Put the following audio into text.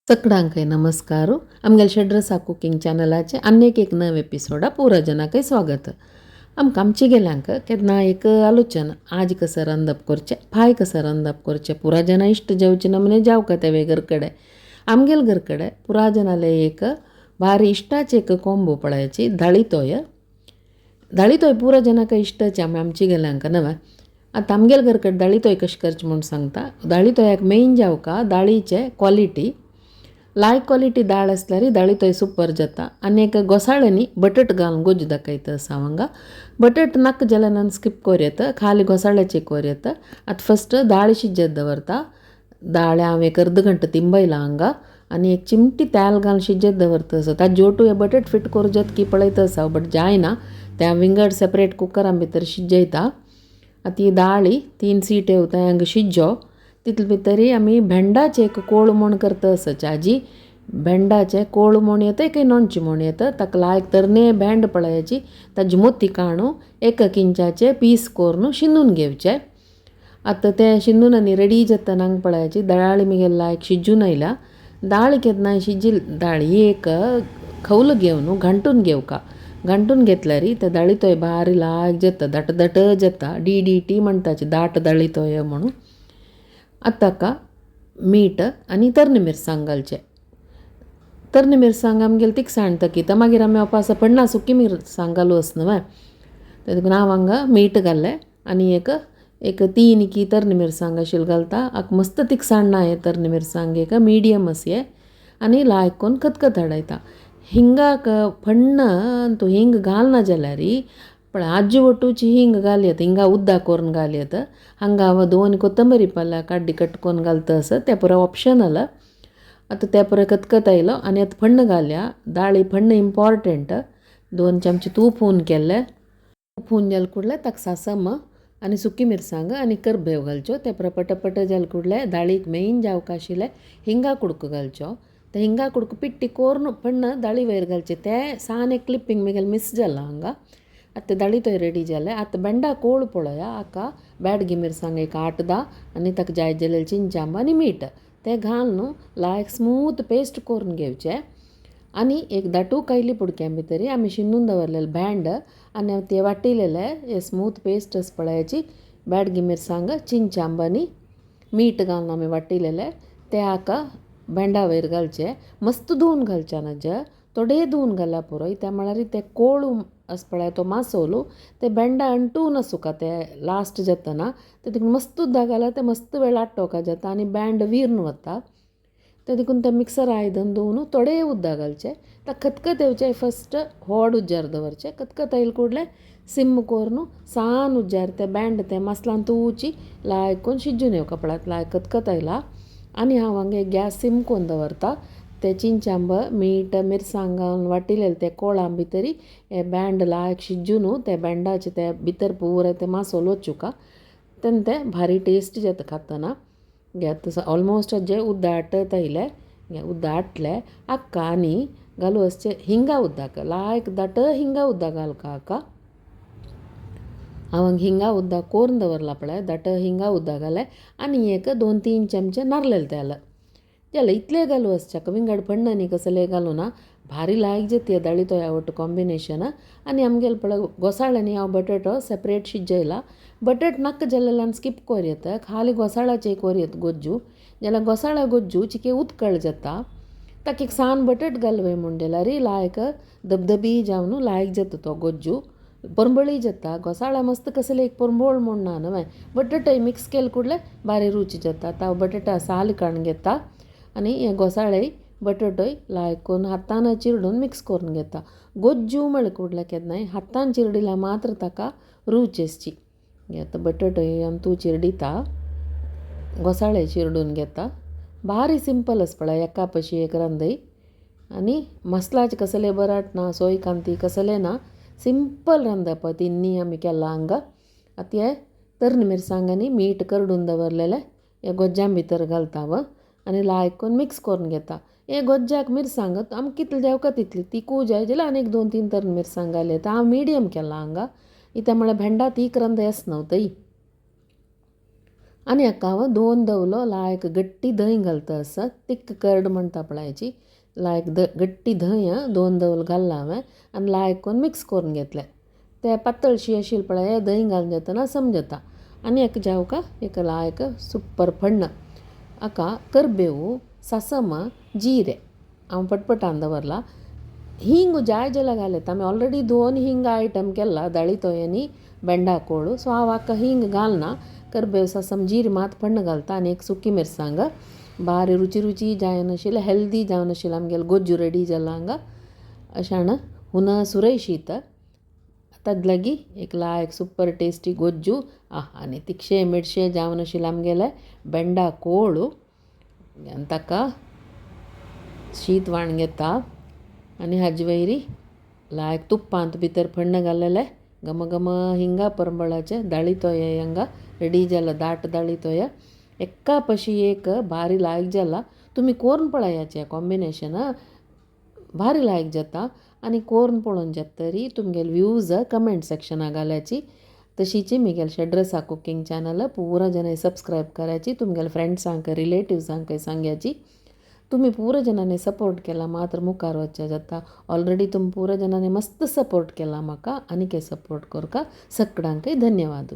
सगळ्यांकय नमस्कार. आमगेले शेड्रसा कुकिंग चॅनलाचे आनीक एक नव एपिसोडा पुरा जनाकय स्वागत. आमकां आमचे गेल्यांक केन्ना एक आलोचन आज कसं रांदप करचें, फाय कसं रांदप करचें, पुरा जना इश्ट जेवचे नमने जावका तेवे घरकडे. आमगेल घरकडे पुरा जनाले एक भारी इश्टाचे एक कॉम्बो पळयाची दाळी तोय. दाळी तोय पुरा जनाक इश्टाचे आमी आमचे गेल्यांक नवे. आतां आमगेल घरकडे दाळी तोय कशें करचें म्हूण सांगता. दाळी तोयाक मेन जावका दाळीचे क्वॉलिटी. लायक क्वॉलिटी दाळ आसल्यार दाळी तोय सुपर जाता. आनी एक घोसाळ्यांनी बटट घालून गोज्जू दाखयता आसा हांव हांगा. बटट नाका जाल्यार आनी स्कीप करूं येता, खाली घोसाळ्याचे करूं येता. आतां फस्ट दाळ शिजत दवरता. दाळ हांव एक अर्द घंटो तिंबयला हांगा आनी एक चिमटी तेल घालून शिजत दवरता आसा. ताजे जोटू हे बटट फिट करूं जाता की पळयता आसा, बट जायना तें हांव विंगड सेपरेट कुकरां भितर शिजयता. आतां ही दाळी 3 सीट येवता हांगा शिजो. तितले भितरी आमी भेंडाचें एक कोळ म्हूण करता आसा. आजी भेंडाचें कोळ म्हूण येता, एक नोणचें म्हूण येता. ताका लायक तरणे भेंड पळयाची, ताजी मोती काणू 1 इंचाचे पीस करून शिंदून घेवचे. आतां तें शिंदून आनी रेडी जाता हांगा पळयाची दाळी मिगेल लायक शिजून आयल्या. दाळ केन्ना शिजिल दाळी एक खवल घेवन घांटून घेवका. घांटून घेतल्यार ते दाळी तोय भारी लायक जाता, दाट दाट जाता. डी डी टी म्हणटाची दाट दाळी तोय म्हणून. आतां ताका मीठ आनी तरणी मिरसांग घालचें. तरणी मिरसांग आमगेली तिखसाण तकीता, मागीर आमी वापास पन्नास सुकी मिरसांग घालू आस न्हू तें देखून हांव हांगा मीठ घातलें आनी एक एक 3 की तरणी मिरसांग अशी घालता. आतां मस्त तिखसाण ना हे तरणी मिरसांग, एक मिडियम अशी आनी लायक करून खतखत हाडयता. हिंगाक फण्ण तूं हिंग घालना जाल्यार पण आजी वटूची हिंग घालयत, हिंगा उद्दा करून घालयत. हांगा हांव 2 कोथंबरी पाला काड्डी कट करून घालता आसा, तें पुरो ऑप्शनल. आतां तें पुरो खतखत आयलो आनी आतां फण्ण घालया. दाळी फण्ण इम्पॉर्टंट. 2 चमचे तूप हून केल्लें, तूप हून जालें कुडलें ताका सासम आनी सुकी मिरसांग आनी करबेव घालच्यो. तें पुरो पटपट जालें कुडलें दाळीक मेन जावका आशिल्लें हिंगा कुडको घालच्यो. तें हिंगा कुडको पिट्टी कोरून फण्ण दाळी वयर घालचें. तें सान एक क्लिपींग मिगेलें मिस जालां हांगा. आतां तें दाळी तोय रेडी जालें. आतां बेंडा कोळ पळया, हाका बेडगी मिरसांग एक 8-10 आनी ताका जाय जाल्यार चिंचांब आनी मीठ तें घालून न्हू लायक स्मूथ पेस्ट करून घेवचें. आनी एक दाटू कायली पुडक्या भितर आमी शिंदून दवरलेलें भेंड आनी ते वाटिलेले हे स्मूथ पेस्ट आसा पळयाची बेडगी मिरसांग चिंचांब आनी मीठ घालून आमी वाटिलेले ते हाका भेंडा वयर घालचे. मस्त धुवन घालचे ना, थोडे धुवन घाल्यार पुरो. त्या म्हळ्यार ते कोळ आसा पळय तो मासोलो ते भेंडा अंटून आसूका ते लास्ट जातना ते देखून मस्त उदक घाल्यार ते मस्त वेळ आट्टोका जाता आनी भेंड विरून वता. ते देखून ते मिक्सर आयदन धुवन थोडे उदक घालचें. ताका खतखत येवचें फस्ट व्हड उज्यार दवरचें. खतखत आयले कुडलें सिम करून सान उज्यार ते भेंड ते मसलान तुवची लायक करून शिजून येवका. पळयात लायक खतखत आयला आनी हांव हांगा गॅस सिम करून दवरता. ते चिंचांब मीठ मिरसांग घालून वाटिलेले ते कोळां भितरी हे भेंड लायक शिजून ते भेंडाचे ते भितर पुराय ते मासोल वचुका तेन्ना तें भारी टेस्ट जाता खातना. घेत ऑलमोस्ट जे उदक आटत आयलें, उदक आटलें आक्का आनी घालू आसचें हिंगा उदक लायक दाट हिंगा उदक घालका. हाका हांव हिंगा उदक कोरून दवरला पळय, दाट हिंगा उदक घालें आनी एक 2-3 चमचे नारलेलें तेल जालें. इतलें घालू आसच्या विंगड फण्ण न्ही कसलें घालूं ना, भारी लायक जाता दाळी तोया वट कॉम्बिनेशन. आनी आमगेले पळय घोसाळ्यांनी हांव बटाटो सेपरेट शिजयला. बटाट नाका जाल्ल्यान स्कीप करूं येता, खाली घोसाळ्याचे करूं येता गोज्जू. जाल्यार घोसाळ्या गोज्जू चिके उदकळ जाता, ताका एक सान बटाट घालवय म्हूण जाल्यार लायक धबधबी जावन लायक जाता तो गोज्जू, परंबळी जाता. घोसाळ्या मस्त कसले एक परंबळ म्हूण ना न्हय, बटाटय मिक्स केले कुडले बारी रुची जाता. आतां हांव बटाटा साल काडून घेता आनी हे घोसाळे बटाटोय लायक करून हातान चिरडून मिक्स करून घेता. गोज्जू म्हळ्यार कुडले केन्नाय हातान चिरडिल्यार मात्र ताका रूच आसची. आतां बटाटोय आमी तूं चिरडिता, घोसाळे चिरडून घेता. भारी सिंपल आसा पळय, एका पशी एक रांदय आनी मसलाचे कसले बराट ना, सोय कांती कसले ना, सिंपल रांदप तिन्नी आमी केला हांगा. आतां हे तरणी मिरसांग आनी मीठ करडून दवरलेलें हे गोज्जां भितर घालता हांव आनी लायक करून मिक्स करून घेता. हे गोज्जाक मिरसांग आमकां कितले जेवका तितली तिकू जाय जाल्यार आनी एक 2-3 तरणी मिरसांग घाल येता. हांव मिडियम केला हांगा, इत्या म्हळ्यार भेंडा तीख रांदय आस न्हू तय. आनी हाका हांव 2 दवलो लायक गट्टी दही घालता आसा, तिक्क कर्ड म्हणटा पळयाची लायक गट्टी धंय 2 दवल घालला हांवें आनी लायक करून मिक्स करून घेतलें. ते पातळशी आशिल्लें पळय दही घालून जातना समजता. आनी एक जावका एक लायक सुपर फण्ण हाका करबेव सासम जिरे हांव पटपटान दवरला. हिंग जाय जाल्यार घाल, आमी ऑलरेडी 2 हिंग आयटम केला, दाळीतोय आनी बेंडा कोळू, सो हांव हाका हिंग घालना. करबेव सासम जीर मात फण्ण घालता आनी एक सुकी मिरसांग. बारी रुची रुची जायनाशिल्लें, हेल्दी जावनाशिल्लें आमगेलें गोज्जू रेडी जाला हांगा. अशान हुना सुरय शीत ताजे एक लायक सुपर टेस्टी गोज्जू आनी तिखशे मिरशे जावनाशिल्लें आमगेलें बेंडा कोळू. आनी ताका शीत वाण घेता आनी हाजे वयरी लायक तुप्पांत भितर फण्ण घालेलें गम गम हिंगा परंबळाचे दाळी तोय हांगा रेडी जाला, दाट दाळी तोय एका पशी एक भारी लायक जाला. तुमी कोरून पळयाचें कॉम्बिनेशन भारी लायक जाता आनी कोरून पळोवन जाता तरी तुमगेले व्यूज कमेंट सेक्शना घाल्याची. तशीच म्हगेलें शेड्रसा कुकींग चॅनल पुरा जाणांनी सबस्क्रायब करायची, तुमगेले फ्रेंड्सांक रिलेटिव्सांक सांगाची. तुमी पुरा जाणांनी सपोर्ट केला मात्र मुखार वचचें जाता. ऑलरेडी तुमी पुरा जाणांनी मस्त सपोर्ट केला म्हाका, आनीकय सपोर्ट करका. सगळ्यांकय धन्यवाद.